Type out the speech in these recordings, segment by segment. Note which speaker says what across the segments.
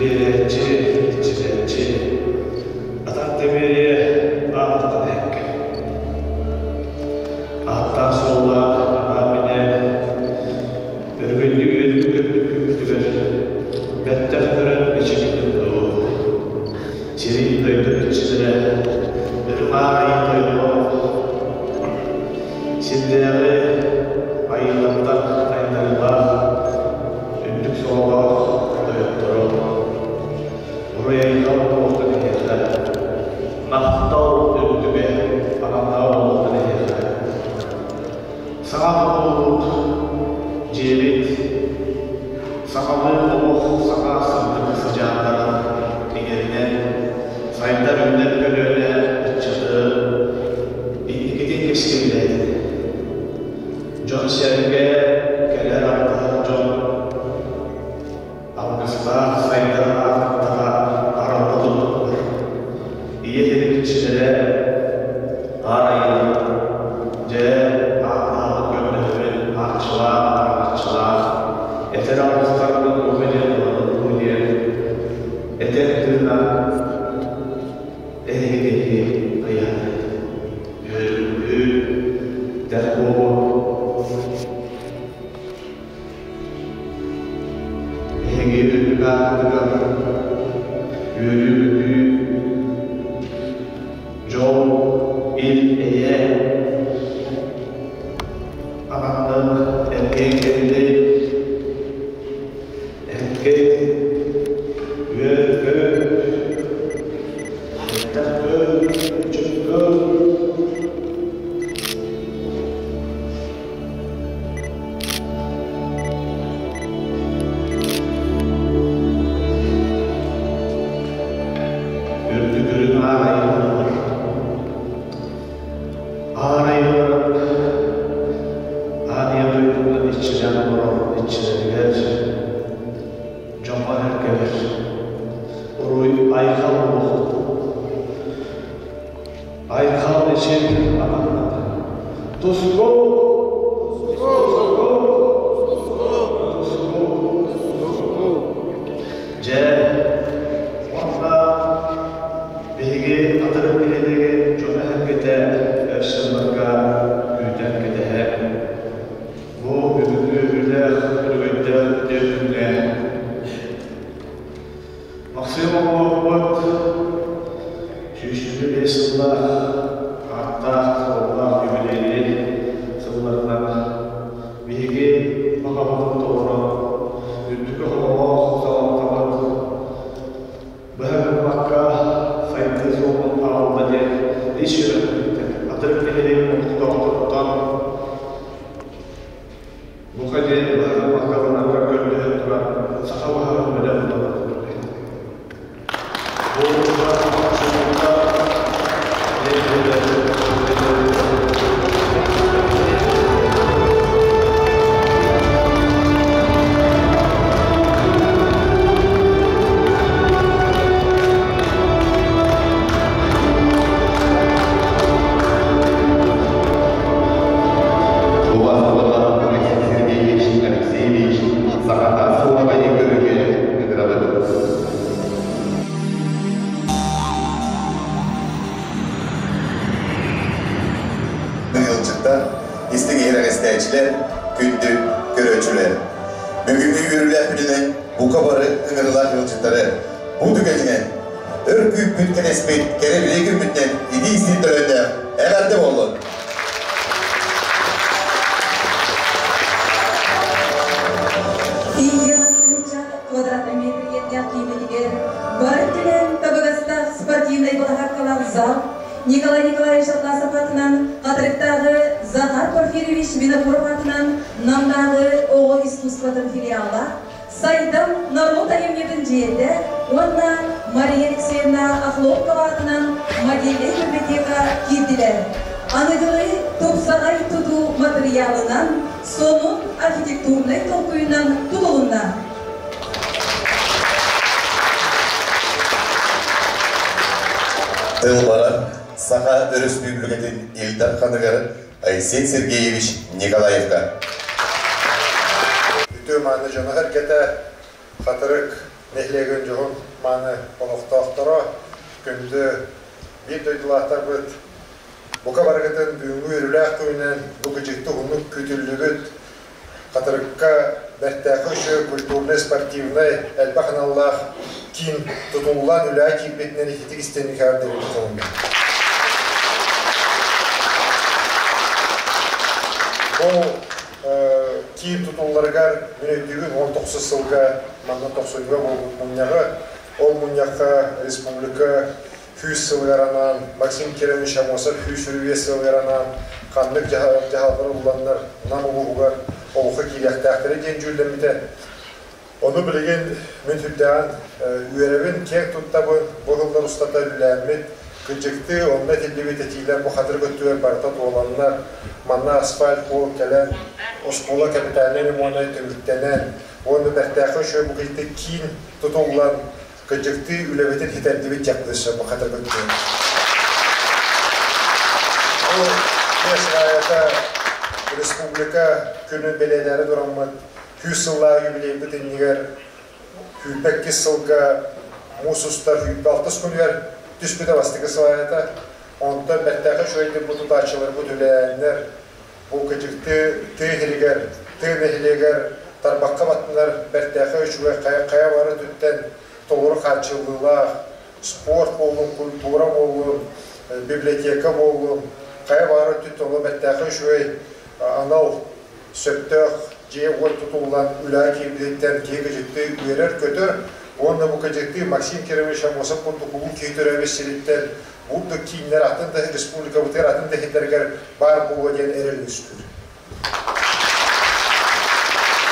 Speaker 1: Биэрээччи, иччилээччи, атах тимири ааттатан иһэккэ. Ааттаах-суоллаах анаан-минээн өргөннүү үөрүү көппүт күммүтүгэр бэттэх көрөн мичигин дуу, сирин дойду иччилэрэ Үрүҥ Аар Тойоно сирдээҕи айыылартан айдарыылаах үрдүк сололоох тойоттору уруй-айхал буолуохтун эһиэхэ, махтал үрдүгэ аналлаах буолуохтун эһиэхэ. Саҥа тутуллубут дьиэбит сахалыы олох саҥа сырдык сыдьааннарын иҥэринэн сайдар үүнэр көлүөнэ ыччаты инникитин кэскиллээтин. Дьон-сэргэ кэлэр алтыһар дьон алгыстаах сайдар аартыктара аралла турдуннар. Ийэ сирин иччилэрэ Аар Айыылар, дьэ, ааттаһаллар көрдөһөбүн, арчылаах, араҥаччылаах, этэр алгыстарбын туох диэн ылыныллуу диэн этэр тыынан эһиги ыйаатыт. Үөрүү, дэх буолуо. Эһиги үрдүк ааккытыгар үөрүү-көтүү, дьол, ил-эйэ ананнык эргин кэллин, эркин, үөр-көт, эттэхпин, чөккөр. Үрдүк аар айыллар. Аар айыллар Аан Ийэ дойдуга иччилээн олорор иччилэригэр дьоҥҥо эркэлэр. Уруй айхал буолуохтун. Айхал ичин ананнат. Туску! Туску! Туску! Туску! Дьэ, уонна биһиги Хатырык нэһилиэгин дьоно эһэргэтэ өр сылларга күүтэн кэтэһэн, бу бүгүҥҥү үлэлээх өрөгөйдөөх үтүө күҥҥэ Махсыым оҥоһукпут 125 сыллаах ааттаах суоллаах юбилейнай сылларынан биһиги баҕабытын толорон, үрдүкү оҕолоох салалтабыт быһа гыммакка сайдыы суолун аҕалла диэн ис сүрэхпититтэн Хатырык нэһилиэгин олохтоохторуттан Бука диэн быһа гыммакка ылынарга көрдөһөн туран саха баһарын бэлэх туталлар.
Speaker 2: Убастабыллаах Алексей Сергеевич Алексеевич сахата суолабайы көрүүгэ ыҥырабыт. Ыалдьыттар, истиҥ иһирэҕэстээччилэр, күндү көрөөччүлэр! Бүгүҥҥү үөрүүлээх күнүнэн бука бары ыҥырылаах ыалдьыттары бу түгэнинэн өр күүппүт кэнэспит кэрэ билэ күммүтүнэн итии-истиҥ төлөннөөх эҕэрдэ буоллун!
Speaker 3: Тыһыынча квадратный метр иэннээх кииммитигэр бары өттүнэн табыгастаах спортивнай балаһааккалаах зал Николай Николаевич Атласов аатынан Хатырыктааҕы Захар Порфирьевич Винокуров аатынан Намнааҕы оҕо искусствотын филиала Сайдам норуот айымньытын дьиэтэ уонна Мария Алексеевна Охлопкова аатынан модельнай библиотека киирдилэр. Аныгылыы тупсаҕай тутуу матырыйаалынан, сонун архитектурнай толкуйунан тутулунна.
Speaker 2: Тыл барар Саха Өрөспүүбүлүкэтин Ил Дарханыгар Айсен Сергеевич Николаевка.
Speaker 4: Үтүө мааны дьоно-сэргэтэ Хатырык
Speaker 1: Нэһилиэгин дьоһун мааны олохтоохторо, күндү биир дойдулаахтарбыт, бука барыгытын бүгүҥҥү үөрүүлээх күнүнэн бу кыдьыкты уһуннук күүтүллүбүт Хатырыкка бэртээхэй үчүгэй культурнай-спортивнай элбэх аналлаах киин тутуллан үлэҕэ киирбитинэн ититик истиҥник эҕэрдэлиибит холунна. Бу киин тутулларыгар мин өйдүүбүн 19 сылга манна тохсунньуга буолбут мунньаҕы. Ол мунньахха республика 100 сылыгар анаан Максим Кирович Аммосов 125 сылыгар анаан ханнык дьаһаллар ылланнар Нам улууһугар олоххо киириэхтээхтэрэ диэн дьүүллэммитэ. Ону билигин мин сүрдээҕин үөрэбин, киэҥ туттабын, бу сыллар устата үлэлээммит, кырдьыктыы онно этиллибит этиилэр бу хатырык өттүгэр барыта туоланнар, манна асфальт суол кэлэн, оскуола капитальнай ремоннай түмүктэнэн уонна бэртээхэй үчүгэй букетик киин тутуллан, кырдьыктыы үлэбитин хитэрдибит диэхпит өссө бу хатырык өттүгэр. Бу биэс аайата республика күнүн бэлиэтээри тураммыт 100 сыллаах юбилейбыт иннигэр 22 сылга муус устар 26 күнүгэр түспүтэ бастакы сылаайата. Онтон бэртээхэй үчүгэйдик бу тутааччыларбыт үлэлээннэр, бу кыдьыкты тыа иһигэр, тыа нэһилиэгэр тарбахха баттанар бэртээхэй үчүгэй хайа, хайа бары өттүттэн толору хааччыллыылаах спорт буоллун, культура буоллун, библиотека буоллун, хайа баҕар өттүттэн олох бэртээхэй үчүгэй анал сөптөөх дьиэ-уот тутуллан үлэҕэ киирбититтэн киһи кыдьыктыы үөрэр-көтөр уонна бу кыдьыктыы Максим Кирович Аммосов курдук улуу киһи төрөөбүт сириттэн бурдук кииннэр атын да республикабытыгар атын да иһиттэригэр баар буолуо диэн эрэл үөскүүр.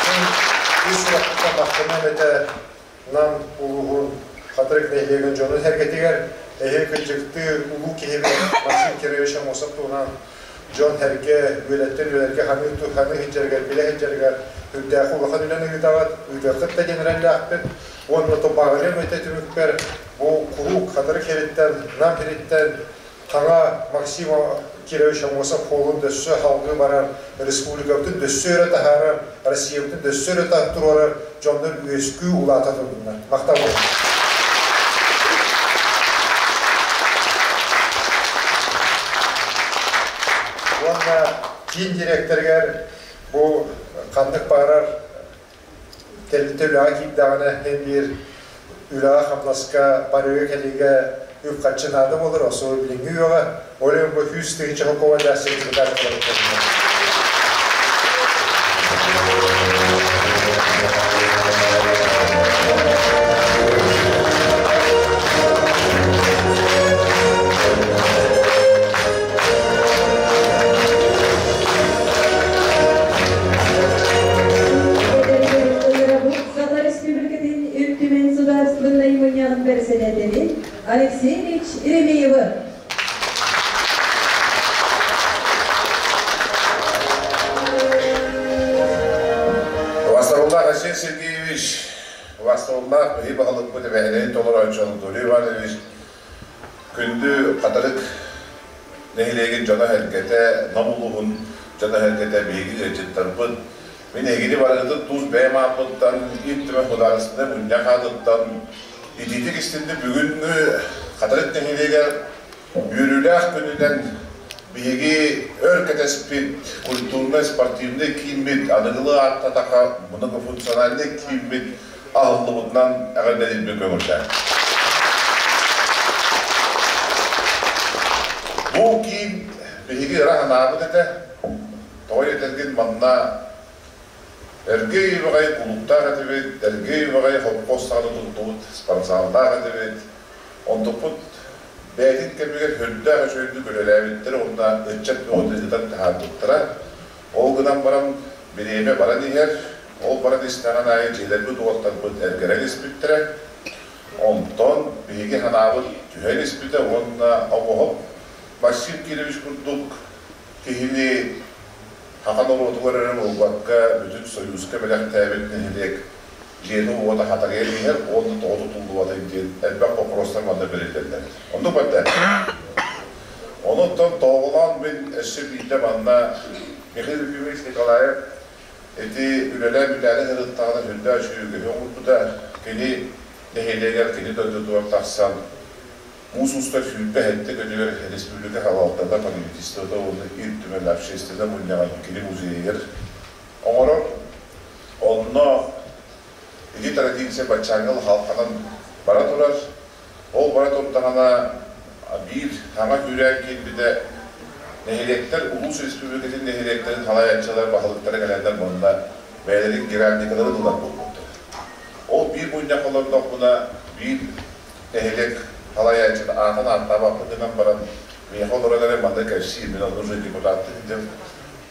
Speaker 1: Мин үс сүрэхпиттэн махтаныам этэ Нам улууһун Хатырык нэһилиэгин дьонун-сэргэтигэр эһиги кырдьыктыы улуу киһибит Максим Кирович Аммосов туһунан дьон-сэргэ үөлэттэн үөлэргэ ханыы ханыы сылдьарыгар, билэ сылдьарыгар үрдээхи улахан үлэни ыытаҕыт, ыытыаххыт да диэн эрэллээхпин. Уонна тупааҕырыам этэ түмүкпэр бу куруук Хатырык сириттэн, Нам сириттэн Хаҥа Максим Кирович Аммосов холун дөссө халгыы барар, республикабытын дөссө өрө таһаарар, Россиябытын дөссө өрө туруорар дьоннор үөскүү улаата турдуннар. Махтал буолун. Уонна киин директорыгар бу ханнык баҕарар тэрилтэ үлэҕэ киирдэҕинэ һин биир үлэҕэ-хамнаска барыга-кэлиигэ үп-харчы наада буолар, особо билиҥҥи үйэҕэ. Ол иһин бу 100 000 холкуобайдаах сертификат
Speaker 3: Саха Республикатын Ил Түмэн Судаарыстыбаннай мунньаҕын бэрэссэдээтэлин Алексей Ильич Еремеевы.
Speaker 4: Васаруллах Алексей Сергеевич, Васаруллах биһи баһылыкпыт эбэһинэйин толорооччу Анатолий Иванович, Күндү Хатырык нэһилиэгин дьоно-сэргэтэ, Нам улууһун дьоно-сэргэтэ, биһиги ыалдьыттарбыт, мин эһигини барыгытын тус бэйэм ааппыттан, Ил Түмэн Судаарыстыбаннай мунньах аатыттан итиитик истинник бүгүҥҥү Хатырык нэһилиэгэр үөрүүлээх күнүнэн биһиги өр кэтэспит культурнай-спортивнай кииммит, аныгылыы ааттатаха многофункциональнай кииммит аһыллыбытынан эҕэрдэлиирбин көҥүллээн. Бу киин биһиги ыра санаабыт этэ. Тоҕо диэтэргин манна эргэ баҕайы кулууптаах этибит, эргэ баҕайы холкуос саҕана туттубут спортзаллаах этибит. Онтукпут бэйэтин кэмигэр сүрдээх үчүгэйдик үлэлээбиттэрэ уонна ыччат бөҕөтүн ыытан таһаарбыттара. Ол гынан баран бириэмэ баран иһэр, ол баран истэҕин аайы дьиэлэрбит-уоттарбыт эргэрэн испиттэрэ. Онтон биһиги санаабыт түһэн испитэ уонна оҥоһук Максим Кирович курдук киһини саха норуотугар эрэ буолбакка, бүтүн Союзка бэлэхтээбит нэһилиэк дьиэтэ-уота хатарыйан иһэр уонна тоҕо тутуллубатый диэн элбэх боппуруостар манна бэриллэллэр. Оннук барда. Онон тоҕолоон мин өссө биирдэ манна Михаил Ефимович Николаев ити үлэлээн бүтээри сырыттаҕына сүрдээх үчүгэй үгэһи оҥорбута. Кини нэһилиэгэр кини дойдутугар тахсан муус устар 27 күнүгэр республика салалтата, правительствота уонна Ил Түмэн общественнай мунньаҕын кини музейыгар оҥорор. Онно ити традиция баччааҥҥы халҕанан бара турар. Ол бара турдаҕына биир саҥа күүрээн киирбитэ, нэһилиэктэр улуус республикатын нэһилиэктэрин салайааччылар баһылыктара кэлэннэр манна бэйэлэрин геральдикаларын ылар буолбуттар. Ол биир мунньах олордохпуна биир нэһилиэк салайааччыта аатын ааттаабаппын гынан баран миэхэ олорон эрэ манна кэпсиир, мин онно уже депутаттыы сылдьабын.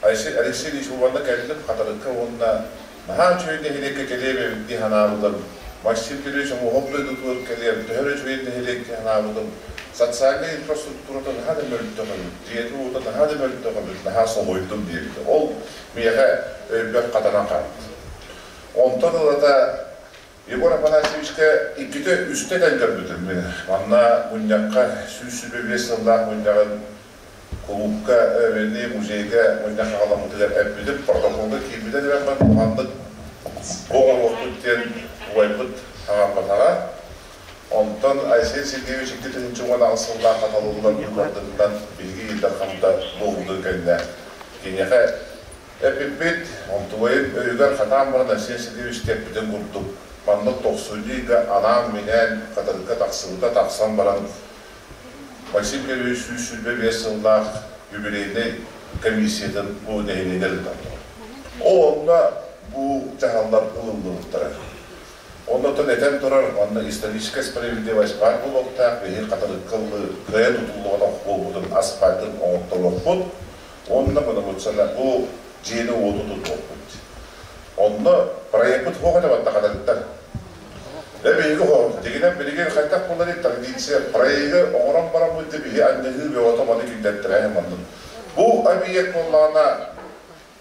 Speaker 4: Алексей Ильич манна кэллим Хатырыкка уонна наһаа үчүгэй нэһилиэккэ кэлиэм эбит дии санаабытым. Максим Кириллович оҥоһук дойдутугар кэлиэм, төһө эрэ үчүгэй нэһилиэк дии санаабытым. Социальнай инфраструктурата наһаа да мөлтөх эбит, дьиэтэ-уота наһаа да мөлтөх эбит, наһаа соһуйдум диэбитэ. Ол миэхэ өйбөр хатанан хаалбыт. Онтон ылата Егор Афанасьевичка иккитэ үстэ этэн көрбүтүм мин. Манна мунньахха 125 сыллаах мунньаҕын кулуупка, эбини музейга мунньах аҕаламмытыгар эппитим, протоколга киирбитэ диэн улаханнык оҥоруохпут диэн убайбыт аҕарбатаҕа. Онтон Айсен Сергеевич 2018 сыллаах хаталыллан быыбардырынан биһиги Ил Дархаммыта буолбутун кэннэ киниэхэ эппиппит, онтубайын өйүгэр хатаан баран Айсен Сергеевич эппитин курдук маннык тохсунньу ыйга анаан-минээн Хатырыкка тахсыбыта тахсан баран Максим Кириллович 125 сыллаах юбилейнай комиссиятын бу нэһилиэгэр ыытан турар. Ол онно бу дьаһаллар ылыллыбыттара. Оннуттан этэн турар, манна историческая справедливость баар буолуохтаах, биһиги Хатырыкка ыллыы кыайа тутуллубатах буолбутун асфальтын оҥотторуохпут уонна мунумутсана бу дьиэни-уоту тутуохпут. Онно проекпыт суох этэ батта Хатырыктар. Дьэ биһиги дигинэн билигин хайдах буоларый традиция проегы оҥорон бараммыт дьэ биһи анньыһыы бөҕөтө маны киллэртэрээһин маннык. Бу объект буоллаҕына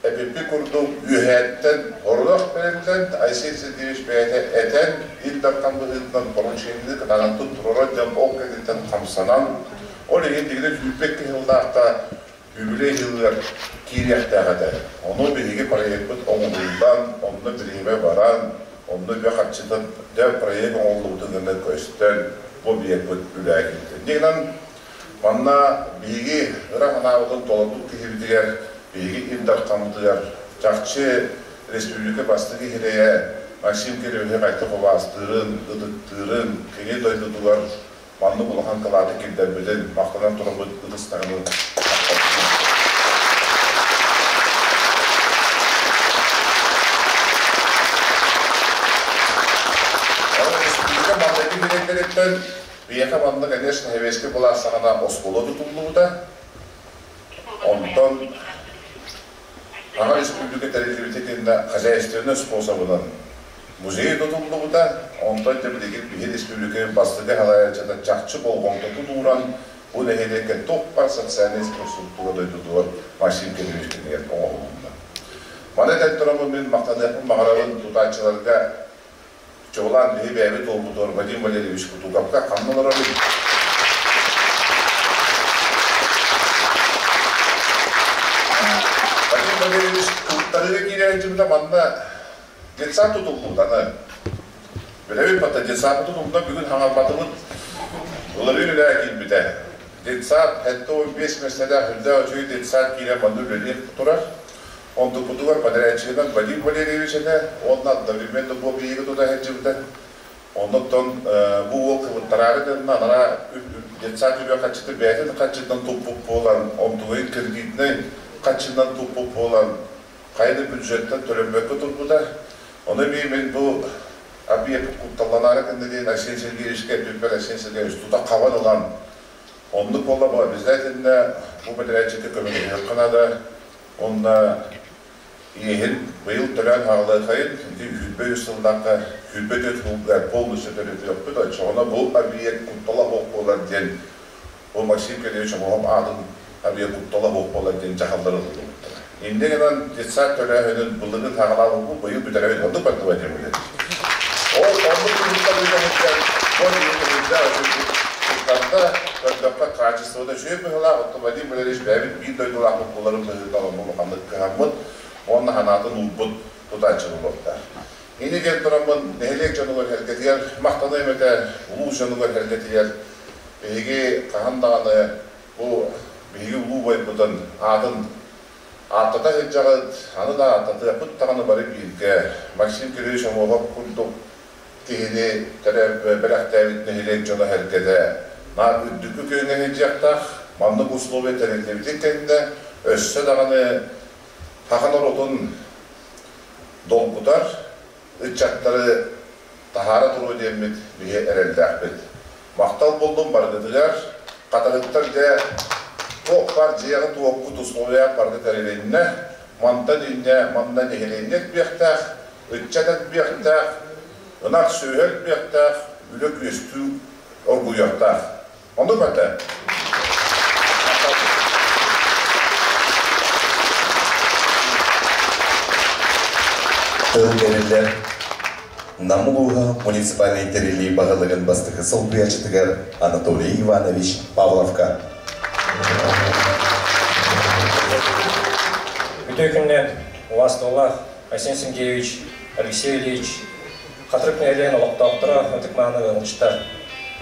Speaker 4: эпиппит курдук үөһээттэн орудах бэриллэн Айсен Сергеевич бэйэтэ этэн Ил Дархан быһыытынан поручениены кытаанахтык туруоран дьон ол кэнниттэн хамсанан ол иһин дигинэн 22 сыллаахта үбүлүөй сылыгар киириэхтээх этэ. Ону биһиги проекпыт оҥоһуллан, онно бириэмэ баран, онно үбэ харчытын дьэ проект оҥоһуллубутун гына көстөн, бу объекпыт үлэҕэ киирдэ. Инньэ гынан манна биһиги ыра санаабытын толорбут киһибитигэр, биһиги Ил Дархаммытыгар чахчы республика бастакы иһирэйэ Максим Кириллович хайдах убаастыырын, ытыктыырын, кини дойдутугар маннык улахан кылааты киллэрбитин махтанан турабыт ытыстарыбын. Республика маҥнайгы дириэктэриттэн биһиэхэ манна, конечно, сэбиэскэй былаас саҕана оскуола тутуллубута. Онтон Саҥа республика тэриллибитэ кэннэ хозяйственнай способынан музей тутуллубута. Онтон дьэ билигин биһи республика бастакы салайааччыта чахчы болҕомтотун ууран бу нэһилиэккэ туох баар социальнай инфраструктура дойдутугар Максим Кириллович кэннигэр оҥоһулунна. Маны этэн тураммын мин махтаныахпын баҕарабын тутааччыларга чуолаан биһи бэйэбит уолбутугар Вадим Валерьевич Кутуговка ханна олорорун Вадим Валерьевич куттарыыга киирээччибитэ манна детсад тутуллубут аны. Билэбит бата детсад тутуллубута бүгүн хаҥалбатыбыт. Уларыы үлээ киирбитэ. Детсад 75 миэстэлээх үрдээх үчүгэй детсад киирэн манна үлэлиэх турар. Онтукпутугар подрядчигынан Вадим Валерьевич этэ уонна одновременно бу объегы тута сылдьыбыта. Оннуттан бу уол кыбыттараары гынна, анараа детсад үбэ харчыта бэйэтин харчытынан туппут буолан, онтугайын кредитнэй харчынан туппут буолан, хайа да бюджеттан төлөммөккө турбута. Ону эмиэ мин бу объект кутталланаары гынна диэн Айсен Сергеевичкэ эппиппэр Айсен Сергеевич тута хабан ылан, оннук буолла бу обязательно бу подрядчикка көмөлөһүөххэ наада. Онно иэһин быйыл төлөөн хаалыахайын, ити 23 сыллаахха 24 сылга полностью төлөтүөхпүт, оччоҕуна бу объект куттала суох буолар диэн бу Максим Кириллович оҥоһум аатын объект куттала суох буолар диэн дьаһаллар ылыллыбыттара. Инньэ гынан детсад төлөөһүнүн былыргын саҕалаабыппыт, быйыл бүтэрэбит, оннук бардыба диэн билэр. Ол оннук туруктар үлэһиттэр бу объект туттарда, көрдөххө качествота үчүгэй быһыылаах, оттон Вадим Валерьевич бэйэбит биир дойдулаахпыт буоларын быһыытынан онно улаханнык кыһаммыт уонна санаатын уурбут тутааччы буолуохтаах. Ини диэн тураммын нэһилиэк дьонугар сэргэтигэр махтаныам этэ, улуус дьонугар сэргэтигэр биһиги хаһан даҕаны бу биһиги улуу убайбытын аатын ааттата сылдьаҕыт, аны да ааттатыахпыт даҕаны бары бииргэ. Максим Кириллович Омуоһап курдук киһини бэлэхтээбит нэһилиэк дьоно-сэргэтэ наар үрдүкү күөҥҥэ сылдьыахтаах, маннык условия тэриллибитин кэннэ өссө даҕаны саха норуотун долгутар ыччаттары таһаара туруо диэммит биһи эрэллээхпит. Махтал буоллун барыгытыгар, хатырыктар дьэ туох баар дьиэҕит-уоккут условия барыта тэрилиннэ, мантан инньэ манна нэһилиэнньэ элбиэхтээх, ыччат элбиэхтээх, ынах сүөһү элбиэхтээх, үлэ күөстүү оргуйуохтаах. Оннук этэ.
Speaker 2: Тыл бэриллэр Нам улууһа муниципальнай тэриллии баһылыгын бастакы солбуйааччытыгар Анатолий Иванович Павловка.
Speaker 5: Үтүө күннэн убаастабыллаах Айсен Сергеевич, Алексей Ильич, Хатырык нэһилиэгин олохтоохторо, ытык-мааны ыалдьыттар.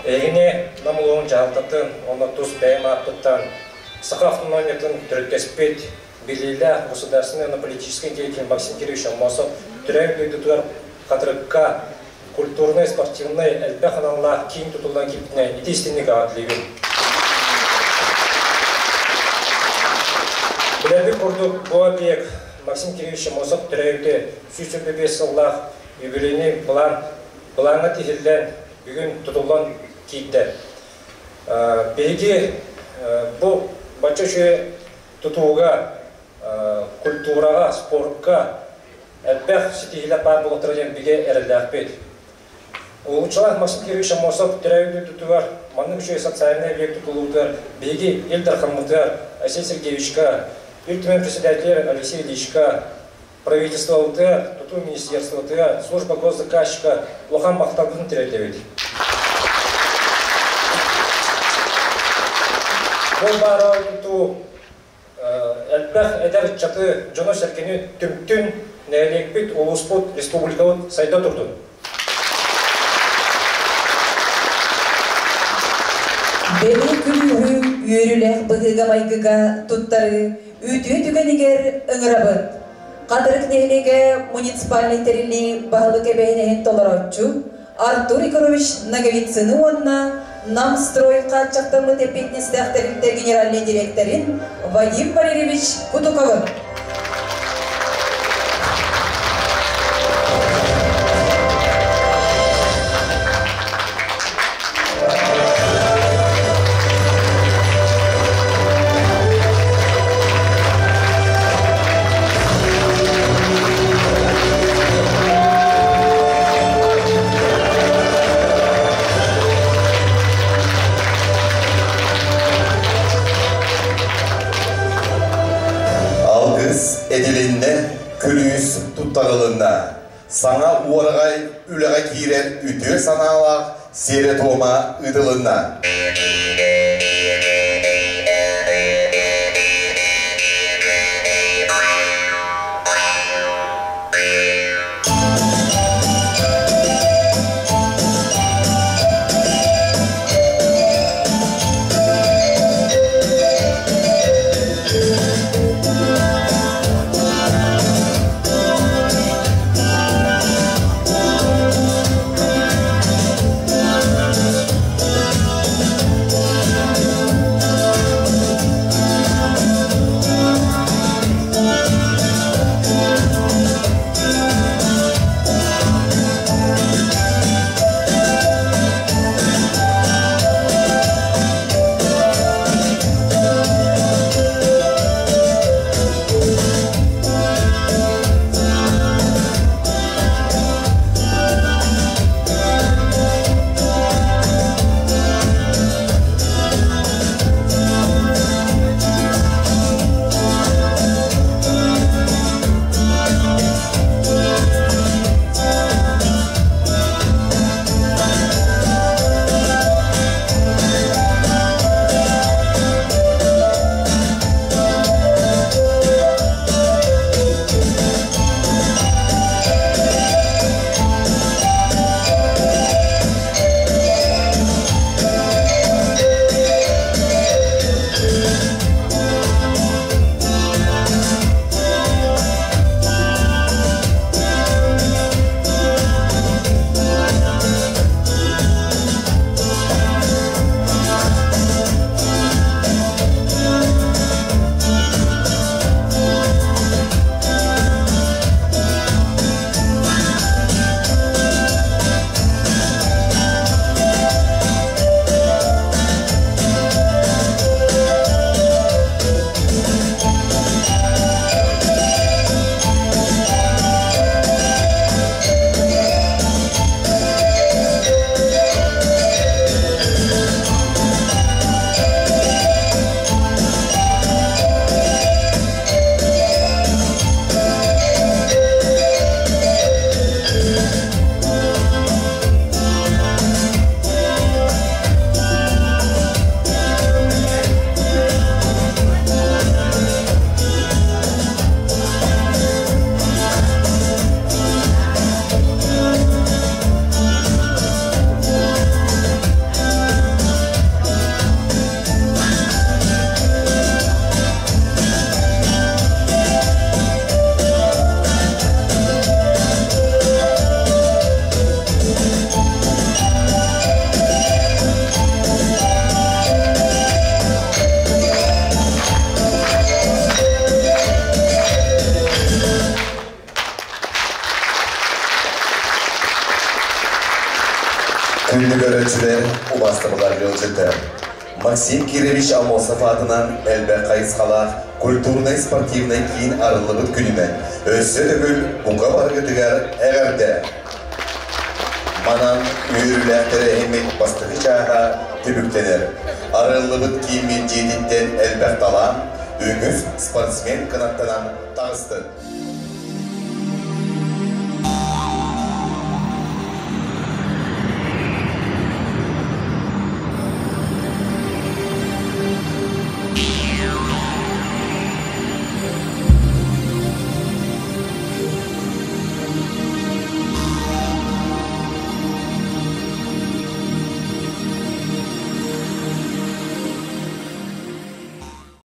Speaker 5: Эһигини Нам улууһун дьаһалтатын уонна тус бэйэм ааппыттан Саха автономиятын төрүттэспит биллиилээх государственнай уонна политическай деятель Максим Кириллович Аммосов төрөөбүт дойдутугар Хатырыкка культурнай, спортивнай элбэх аналлаах киин тутуллан киирбитинэн ити истинник аҕатлыыбын. Билэрбит курдук, бу объект Максим Кириллович Аммосов төрөөбүтэ 125 сыллаах юбилейный план былааҥҥа тиһиллэн, бүгүн тутуллан киирдэ. Биһиги бу бачча үчүгэй тутууга, культураҕа, спортка элбэх ситиһиилэр баар буолуохтара диэн бигэ эрэллээхпит. Улуччалаах Максим Кириллович Аммосов төрөөбүт дойдутугар маннык үчүгэй социальнай объект тутуллуутугар биһиги Ил Дархаммытыгар Айсен Сергеевичка, Ил Түмэн председателэ Алексей Ильичка, правительствобытыгар, тутуу министерствотыгар, служба госзаказчика улахан махталбытын тириэрдэбит. Бу баара тутуу элбэх эдэр ыччаты, дьону-сэргэни түмтүн, нэһилиэкпит, улууспут, республикабыт сайда турдун.
Speaker 3: Бэлиэ күлүүһү үөрүүлээх быһыыга-майгыга туттарыы үтүө түгэнигэр ыҥырабыт. Хатырык нэһилиэгэ муниципальнай тэриллии баһылык эбээһинэһин толорооччу Артур Егорович Ноговицыны уонна Намстрой хааччахтаммыт эппиэтинэстээх тэрилтэ генеральнай дириэктэрин Вадим Валерьевич Кутуковы.
Speaker 2: Алгыс этилиннэ, күлүүс туттарылынна. Саҥа уораҕай үлэҕэ киирэр үтүө санаалаах сиэрэ-туома ыытылынна. көрөөччүлэр, убаастабыллаах ыалдьыттар! Максим Кирович Аммосов аатынан элбэх хайысхалаах культурнай-спортивнай киин арыллыбыт күнүнэн өссө төгүл бука барыгытыгар эҕэрдэ! Манан үөрүүлээх тэрээһиммит бастакы чааһа түмүктэнэр. Арыллыбыт кииммит дьиэтиттэн элбэх талаан, үгүс спортсмен кынаттанан таҕыстын.